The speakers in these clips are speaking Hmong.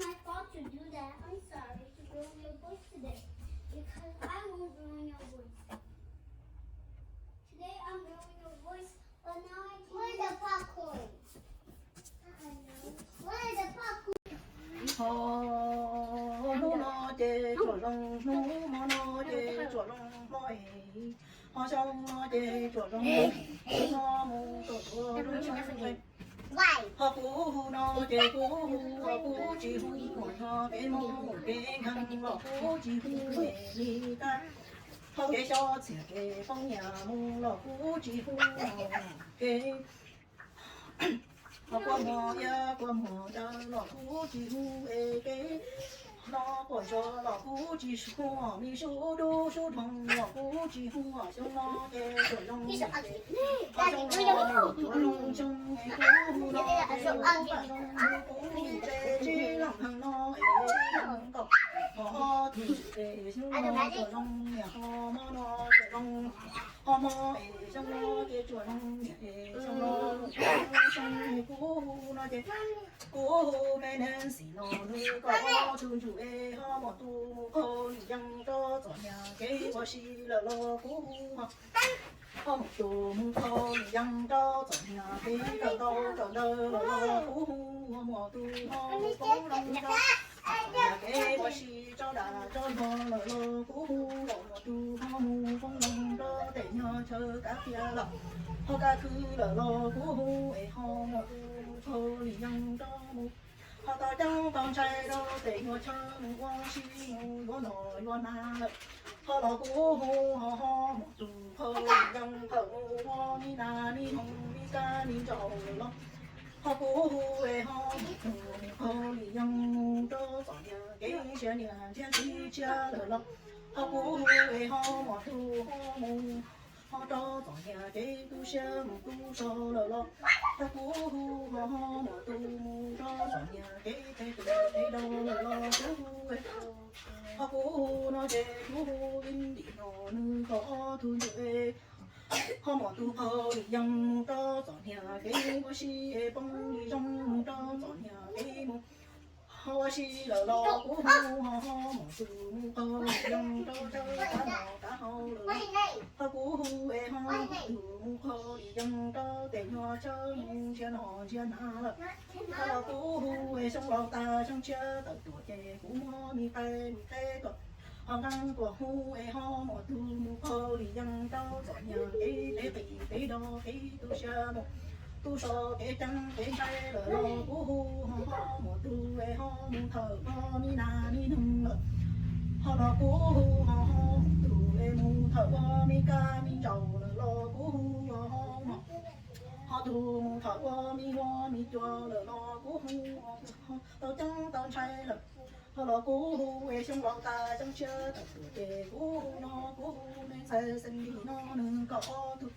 My fault to do that. I'm sorry to ruin your voice today because I won't ruin your voice. Today I'm ruining your voice, but now I can. Where's the popcorn? Ho hnub no ces tsuam zoo, hnub hmo no ces tsuam zoo hmo es, ho xyoo no ces tsuam zoo, ho mus tau tsuam zoo xyoo. Ho kuv hu no ces kuv hu, ho kuv tsis hu, ho yog kev moo kev nkeeg los kuv tsis hu es li kab. Ho kev xyob txhiam kev poob nyiaj mus los kuv tsis hu kev. Ho kua muag iab kua muag daw los kuv tsis hu es kev. Ho quas zog los kuv tsis hu, ho me sub dub sub dhoo los kuv tsis hu, ho xyoo no ces tsuam zoo, ho xyoo no tsuam zoo xyoo es kuv hu no ces kuv pam zoo, kuv hu ces tsis leej heev no es nkaum. Ho ob tug xyoo no tsuam zoo niam, ho hmo no tsuam zoo, ho hmo es xyoo no ces tsuam zoo niam es xyoo no xyoo es kuv hu no ces kuv hu me neeg xim no nws kaum ob tug ntsuj es ho muaj tus mus qaug lim yeeb rau txom nyem kev ua si lawm los kuv hu ho, ho muaj tus mus qaug lim yeeb rau txom nyem kev kawm ntau kawm ntawv lawm los kuv hu ho, muaj tus ho mus poob zoo rau txom nyem kev ua si tso dag tso nrho lawm los kuv hu, ho muaj tus ho mus poob zoo rau tej nyuag chaw kav kiab lawm, ho kav khwb lawm los kuv hu es ho muaj tus mus qaug lim yeeb rau mus, ho tau ceeb tau ntshai rau tej nyuag chaw mus ua si mus yuav noj yuav hnav lawm, ho los kuv hu ho, ho muaj tus qaug lim yeeb thaum mus ua mi nas mi noog mi kab mi ntsaum lawm los, ho kuv hu es ho muaj tus mus qaug lim yeeb mus rau txom nyem kev nrhiav niam nrhiav txiv tshiab lawm los, ho kuv hu es ho muaj tus ho mus ho rau txom nyem kev tu siab mus tu so lawm los, ho kuv hu ho, ho muaj tus mus rau txom nyem kev phem kev dau lawm los kuv hu, ho kuv hu no ces kuv hu ib ntim no nws kaum ob tug ntsuj es, ho muaj tus qaug lim yeeb mus rau txom nyem kev ua si es poob li zoo mus rau txom nyem kev mus, ho ua si lawm los kuv hu ho, ho muaj tus mus qaug lim yeeb rau tsawv kav noj kav haus lawm los, ho kuv hu es ho muaj tus mus qaug lim yeeb rau tej nyuag chaw mus nrhiav noj nrhiav hnav lawm, ho los kuv hu es xyoo laus tas xyoo tshiab tawm tuaj ces kuv muab me qaib me qe tuaj, ho nqeeb tuaj hu es ho muaj tus mus qaug lim yeeb rau txom nyem kev phem kev dau kev tu siab mus tu so kev ceeb kev ntshai lawm los kuv hu ho, ho muaj tus es ho mus thawm ua mi nas mi noog lawm, ho los kuv hu ho, ho muaj tus es mus thawm ua mi kab mi ntsaum lawm los kuv hu ho, ho muaj ho tus mus thawm ua mi huab mi cua lawm los kuv hu, ho tau ceeb tau ntshai lawm, ho los kuv hu es xyoo laus tas xyoo tshiab tawm tuaj ces kuv hu no kuv hu me ntxhais xeem lis no nws kaum ob tug,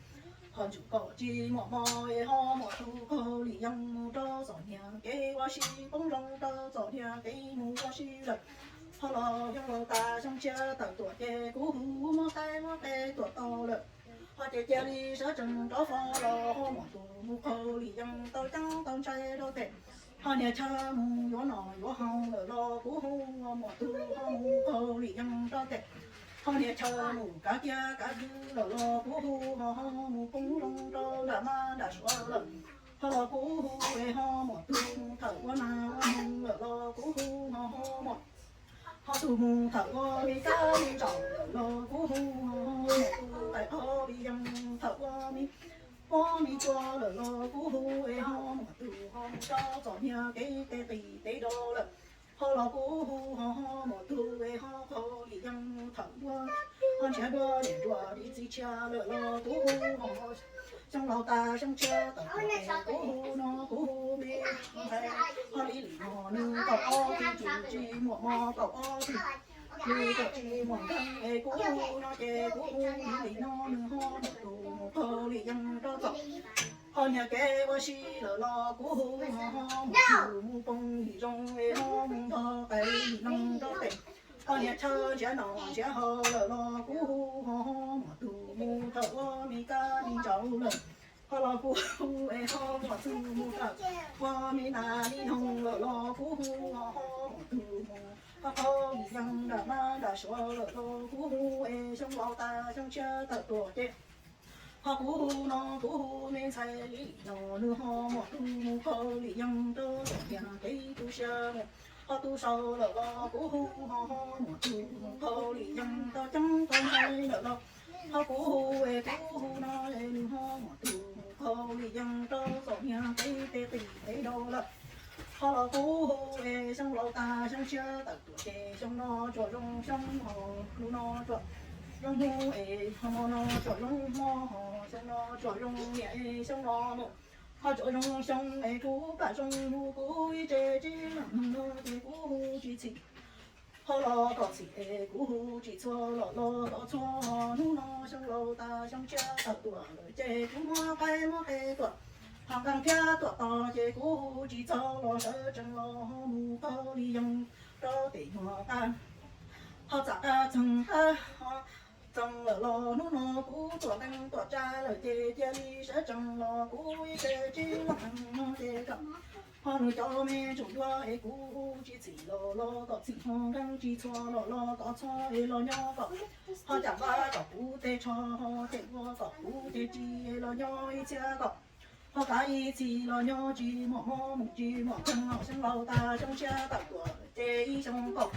ho ntsuj kaum tsis muaj hmo es ho muaj tus qaug lim yeeb mus rau txom nyem kev ua si poob zoo rau txom nyem kev mus ua si lawm, ho los xyoo laus tas xyoo tshiab tawm tuaj ces kuv hu muab qaib muab qe tuaj tau lawm, ho ces cia li sawv tsees rov fo los ho muaj tus mus qaug lim yeeb tau ceeb tau ntshai rau tes, ho niag chaw mus yuav noj yuav haus lawm los kuv hu ho muaj tus ho mus qaug lim yeeb rau tes, ho niag chaw mus kav kiab kav khwb lawm los kuv hu ho, ho mus poob zoo rau nram mab nram suav lawm, ho los kuv hu es ho muaj tus mus thawm ua nas ua noog lawm los kuv hu ho, ho muaj ho tus mus thawm ua mi kab mi ntsaum lawm los kuv hu ho, ho muaj tus tais qaug lim yeeb thawm ua mi huab mi cua lawm los kuv hu es ho muaj tus ho mus rau txom nyem kev phem kev dau lawm, ho los kuv hu ho, ho muaj tus es ho qaug lim yeeb thawm ua, ho nrhiav dua niam dua txiv tshiab lawm los kuv hu ho, xyoo laus tas xyoo tshiab tawm tuaj ces kuv hu no kuv hu me ntxhais, ho li lis no nws kaum ob tug ntsuj tsis muaj hmo kaum ob tug, nws kaum tsis muaj nkeeg es kuv hu no ces kuv hu li lis no nws ho muaj tus mus qaug lim yeeb rau txom, ho niag kev ua si lawm los kuv hu ho, ho muaj tus mus poob li zoo es ho mus nrog qais li noog rau tes, ho niag chaw nrhiav noj nrhiav haus lawm los kuv hu ho, ho muaj tus mus thawm ua mi kab mi ntsaum lawm, ho los kuv hu es ho muaj tus mus thawm ua mi nas mi noog lawm los kuv hu ho, ho muaj Khaub Lim Yeeb nram mab nram suav lawm los kuv hu es xyoo laus tas xyoo tshiab tawm tuaj ces, ho kuv hu no kuv hu me ntxhais li no, nws ho muaj tus mus Khaub Lim Yeeb rau tom niag kev tu siab mus, ho tus saud lawm los kuv hu ho ho muaj tus mus Khaub Lim Yeeb rau ceeb rau ntxhais lawm los, ho kuv hu es kuv hu no es nws ho muaj tus mus Khaub Lim Yeeb rau tom niag kev tej qis tej dau lawm. Ho los kuv hu es xyoo laus tas xyoo tshiab tawm tuaj ces xyoo no tsuas zoo xyoo ho, hnub no tsuas zoo hnub es ho hmo no tsuas zoo hmo ho, xyoo no tsuas zoo niam es xyoo no mus, ho tsuas zoo xyoo es kuv pam zoo mus kuv ib tse tsis lam no ces kuv hu tsis txhim. Ho los kom txhim es kuv hu tsis txhua los los kom txhua ho, hnub no xyoo laus tas xyoo tshiab tawm tuaj lawm ces kuv muab qaib muab qe tuaj, ho nqeeg thiab tuaj tos ces kuv hu tsis txog los sawv tsees los ho mus Khaub Lim Yeeb rau tej nyuag qab, ho txam qab txeeg qab ho txeeg lawm los hnub no kuv tuaj nqeeg tuaj tsa lawm ces cia li sawv tsees los kuv ib tse tsis lam no ces kom ho nws cov me tsuam yuav es kuv hu tsis txhim los los kom txhim, ho nqeeg tsis txhua los los kom txhua es los nyob kom ho cam npab kom kuv tej tsho ho cem ua kom kuv tej ris es los nyob ib txhia kom ho kav ib txhis los nyob tsis muaj mob mus tsis muaj kheej, ho xyoo laus tas xyoo tshiab tawm tuaj ces ib xyoo kaum,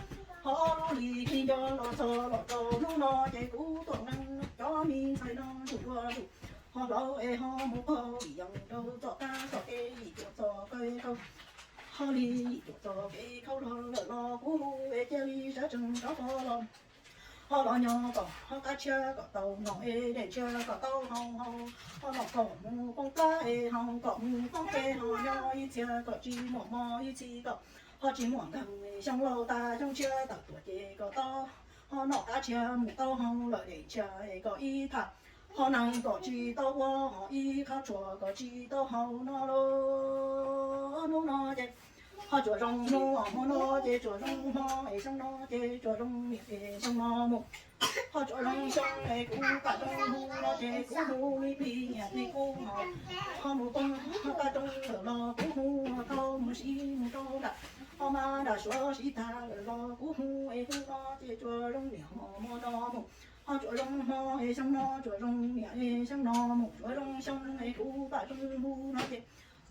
ho lub hli khi nco los txog los rau hnub no ces kuv tuaj nqeeg cov me ntxhais no ntsuj dua ntsuj, ho hlaub es ho mus Khaub Lim Yeeb rau txoj kab txoj kev yim cuam txoj kev khaub, ho li yim cuam txoj kev khaub los lawm los kuv hu es cia li sawv tsees rov qab los, ho los nyob kom ho qab tshiab kom tau noj es dej ntshiab kom tau haus haus, ho noj kom mus poob plab es haus kom mus poob qe ho nyob ib txhia kom tsis muaj mob ib txhis kom ho tsis muaj nkeeg, xyoo laus tas xyoo tshiab tawm tuaj ces kom tau ho noj qab tshiab mus tau haus lawm dej ntshiab es kom ib tham, ho neeg kom tsis tau ua ho ib qhov tshuaj kom tsis tau haus no los hnub no ces ho tsuas zoo hnub hmo no ces tsuas zoo hmo es xyoo no ces tsuas zoo niam es xyoo no mus, ho tsuas zoo xyoo es kuv pam zoo hu no ces kuv hu li plig niam plig kuv ho, ho mus poob ho pam zoo lawm los kuv hu ho tau mus sib mus rau nram, ho mas nram suav sib tag lawm los kuv hu es hnub no ces tsuas zoo niam hmo hmo no mus, ho tsuas zoo hmo es xyoo no tsuas zoo niam es xyoo no mus, tsuas zoo xyoo es kuv pam zoo hu no ces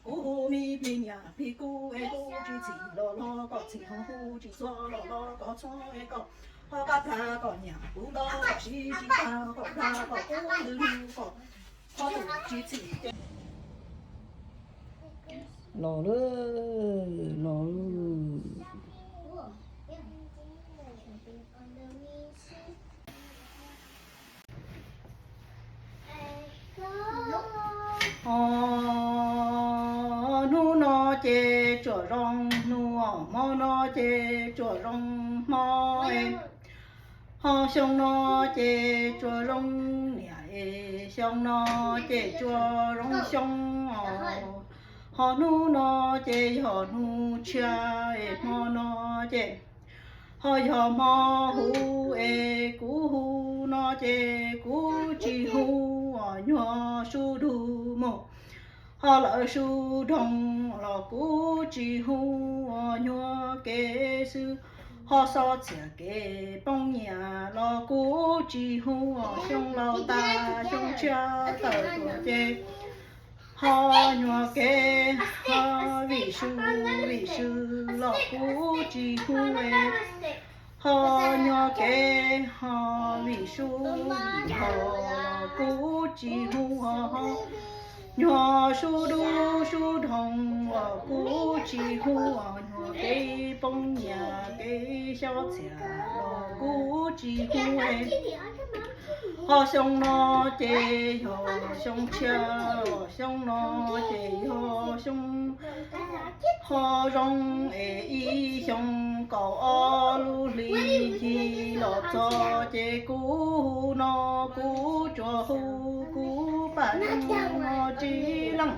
kuv hu li plig niam plig kuv es kuv tsis txhim los los kom txhim, ho hu tsis txhua los los kom txhua es kom ho qab plag kom niam kuv nto kom siv tsis tag kom plag kom kuv ntws lug kom ho tus tsis txhim ces los lawm, los lawm. Ho hnub no ces tsuas zoo hnub, hmo no ces tsuas zoo hmo, ho xyoo no ces tsuas zoo niam es xyoo no ces tsuas zoo xyoo os. Ho hnub no ces yog hnub tshiab es hmo no ces ho yog hmo huv es kuv hu no ces kuv tsis hu os nyuag su dug mus, ho lawv su doog los kuv tsis hu os nyuag kev xwb, ho xob txhiam kev poob nyiam los kuv tsis hu os xyoo laus tas xyoo tshiab tawm tuaj ces ho nyuag kev ho vim su vim su los kuv tsis hu es, ho nyuag kev ho vim su vim ho los kuv tsis hu os, nyuag su dub su doog los kuv tsis hu os, nyuag kev poob nyiam kev xob txhiam los kuv tsis hu es. Ho xyoo no ces yog xyoo tshiab, xyoo no ces yog xyoo ho zoo es ib xyoo kaum ob lub hli ncig los txog ces kuv hu no kuv tsuas hu kuv pam zoo no tsis leej.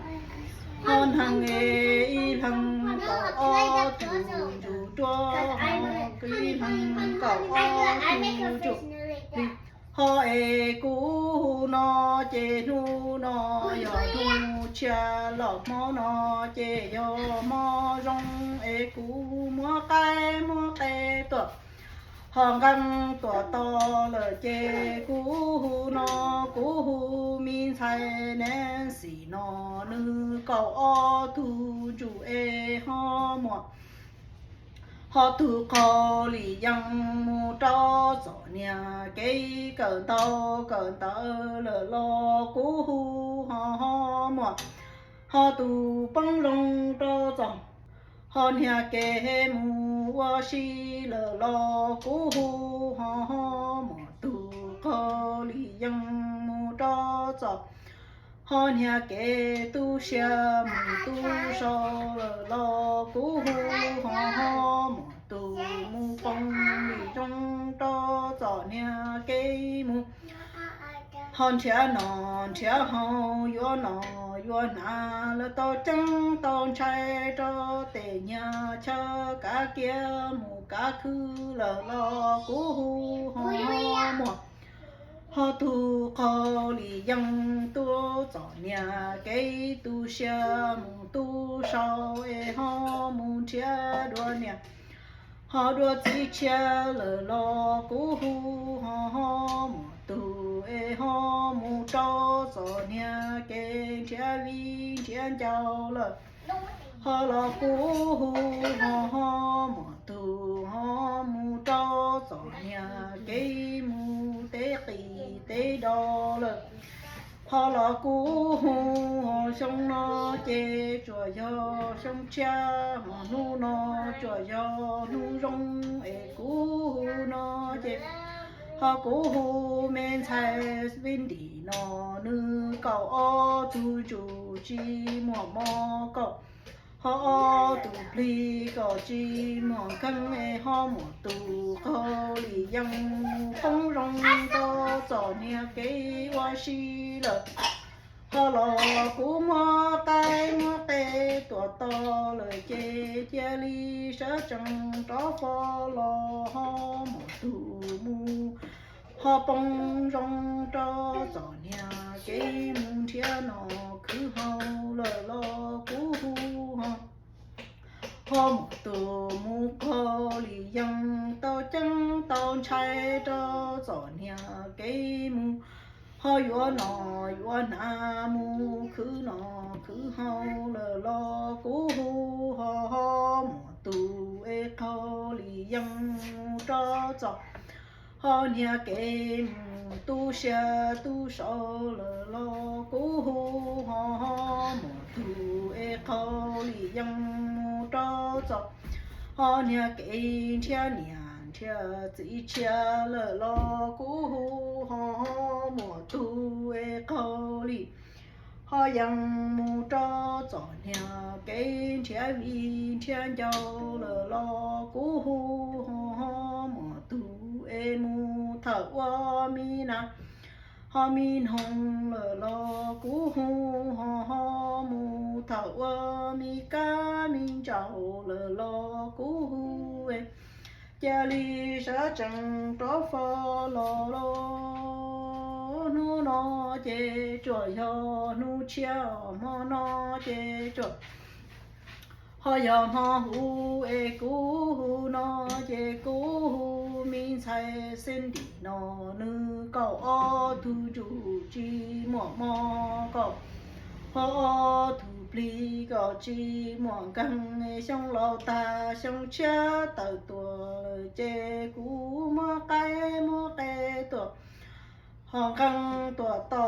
Ho neeg es ib leeg kaum ob tus ntsuj duab, ho ib leeg kaum ob tus ntsuj plig. Ho es kuv hu no ces hnub no yog hnub tshiab los hmo no ces yog hmo zoo es kuv muab qaib muab qe tuaj, Ho nqee tuam to lawm ces kuv hu no, kuv hu me ntxhais Nancy no, nws kaum ob tug ntsuj es ho muam, ho tus qaug lim yeej mus rau txom nyag kev kawm ntau kawm ntawv lawm los kuv hu ho ho muam, ho tus poob zoo rau txom, ho niag kev mus ua si lawm los kuv hu ho ho muam, tus qaug lim yeej mus rau txom, ho niag kev tu siab mus tu sau lawm los kuv hu ho ho muam, tus mus poob lim zoo rau txom nyag kev mus, ho nrhiav noj nrhiav haus, yuav noj yuav hnav lawm tau ceeb tau ntshai rau tej nyuag chaw kav kiab mus kav khw lawm los kuv hu ho ho muam, ho tus qaug lim yeej tu txom nyag kev tu siab mus tu sau es ho mus nrhiav dua niam, ho dua txiv tshiab lawm los kuv hu ho ho muam, tus es ho mus rau txom nyag kev nrhiav viv nrhiav ncaus lawm, ho los kuv hu ho ho muam, tus ho mus rau txom nyag kev mus teb qis teb do lawm, ho los kuv hu ho xyoo no ces tsuas yog xyoo tshiab, ho hnub no tsuas yog hnub zoo es kuv hu no ces, ho kuv hu me ntxhais Vij Ndim no, nws kaum ob tug ntsuj tsis muaj mov kaum, ho ob tug plig kaum tsis muaj nkeeg es ho muam, tus qaug lim yeej mus poob zoo rau txom nyag kev ua si lawm, ho los kuv muab qaib muab qe tuam to lawm ces cia li sawv tsees rov fo los ho muam, tus mus ho poob zoo rau txom nyag kev mus nrhiav noj khwv haus lawm los kuv hu ho ho muam, tus mus qaug lim yeej tau ceeb tau ntshai rau txom nyag kev mus, ho yuav noj yuav hnav mus khwv noj khwv haus lawm los kuv hu ho ho muam, tus es qaug lim yeej mus rau txom, ho niag kev mus tu siab tu sau lawm los kuv hu ho ho muam, tus es qaug lim yeej mus rau txom, ho niag kev nrhiav niam nrhiav txiv tshiab lawm los kuv hu ho ho muam, tus es qaug lim ho yeej mus rau txom nyag kev nrhiav viv nrhiav ncaus lawm los kuv hu ho ho muam, tus es mus thawm ua me nas ho me noog lawm los kuv hu ho ho mus thawm ua me kab me ntsaum lawm los kuv hu cia li sawv tsees rov fo los los hnub no ces tsuas yog hnub tshiab, hmo no ces tsuas ho yog hmo huv es kuv hu no ces kuv hu me ntxhais Cindy no, nws kaum ob tug ntsuj tsis muaj mov kaum, ho ob tug plig kaum tsis muaj nkeeg, xyoo laus tag xyoo tshiab tawm tuaj lawm ces kuv muab qaib muab qe tuam, ho nqeeb tuam to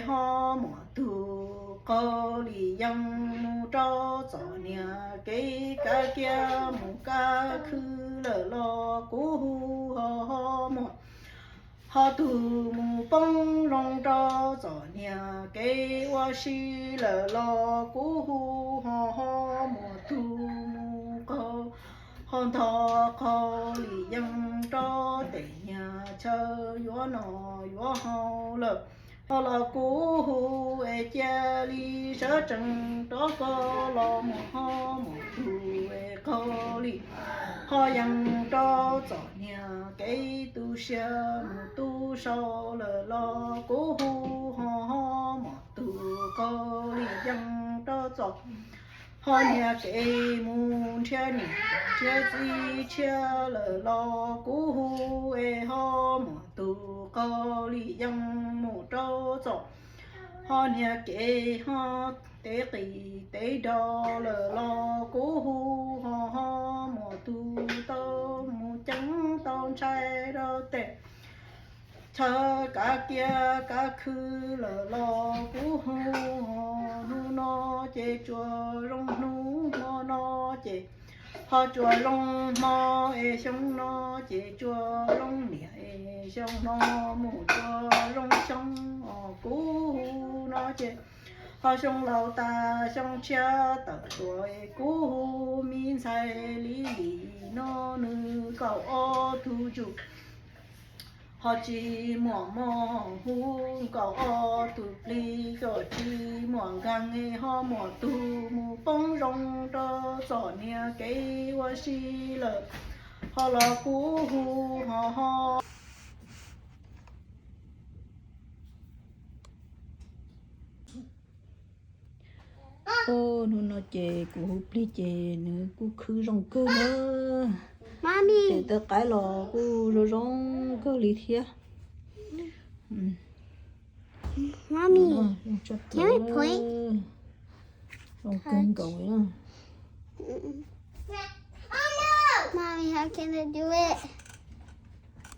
ho muam, tus qaug lim yeej mus rau txom nyag kev kav kiab mus kav khw lawm los kuv hu ho ho muam, ho tus mus poob zoo rau txom nyag kev ua si lawm los kuv hu ho ho muam, tus mus qaug ho ntog qaug lim yeej rau tej nyuag chaw yuav noj yuav haus lawm, ho los kuv hu es cia li sawv tsees rov fo los mus ho muam, tus es qaug lim ho yeej rau txom nyag kev tu siab mus tu sau lawm los kuv hu ho ho muam, tus qaug lim yeej rau txom Ho niag kev mus nrhiav niam nrhiav txiv tshiab lawm los kuv hu es ho muaj tus qaug li yeej mus rau txom. Ho niag kev ho tev qis tev do lawm los kuv hu ho ho muaj tus tau mus ceev tau ntshai rau tes. Chaw kav kiab kav khw lawm los kuv hu ho hnub no ces tsuas zoo hnub hmo no ces ho tsuas zoo hmo es xyoo no ces tsuas zoo niam es xyoo no mus tsuas zoo xyoo os kuv hu no ces ho xyoo laus tas xyoo tshiab tawm tuaj es kuv hu me ntxhais li li no nws kaum ob tug tsum ho tsis muaj mov hu, kaum ob tug plig kom tsis muaj nkeeg ho muaj tus mus poob zoo rau txom niag kev ua si lawm ho los kuv hu ho ho. Hnub no ces kuv hu plig ces nws kuj khwv zoo kawg na. Ces tawv qaib los kuj zoo zoo kawg li thiab. Zoo kawg nkaus li na. Mommy, how can I do it?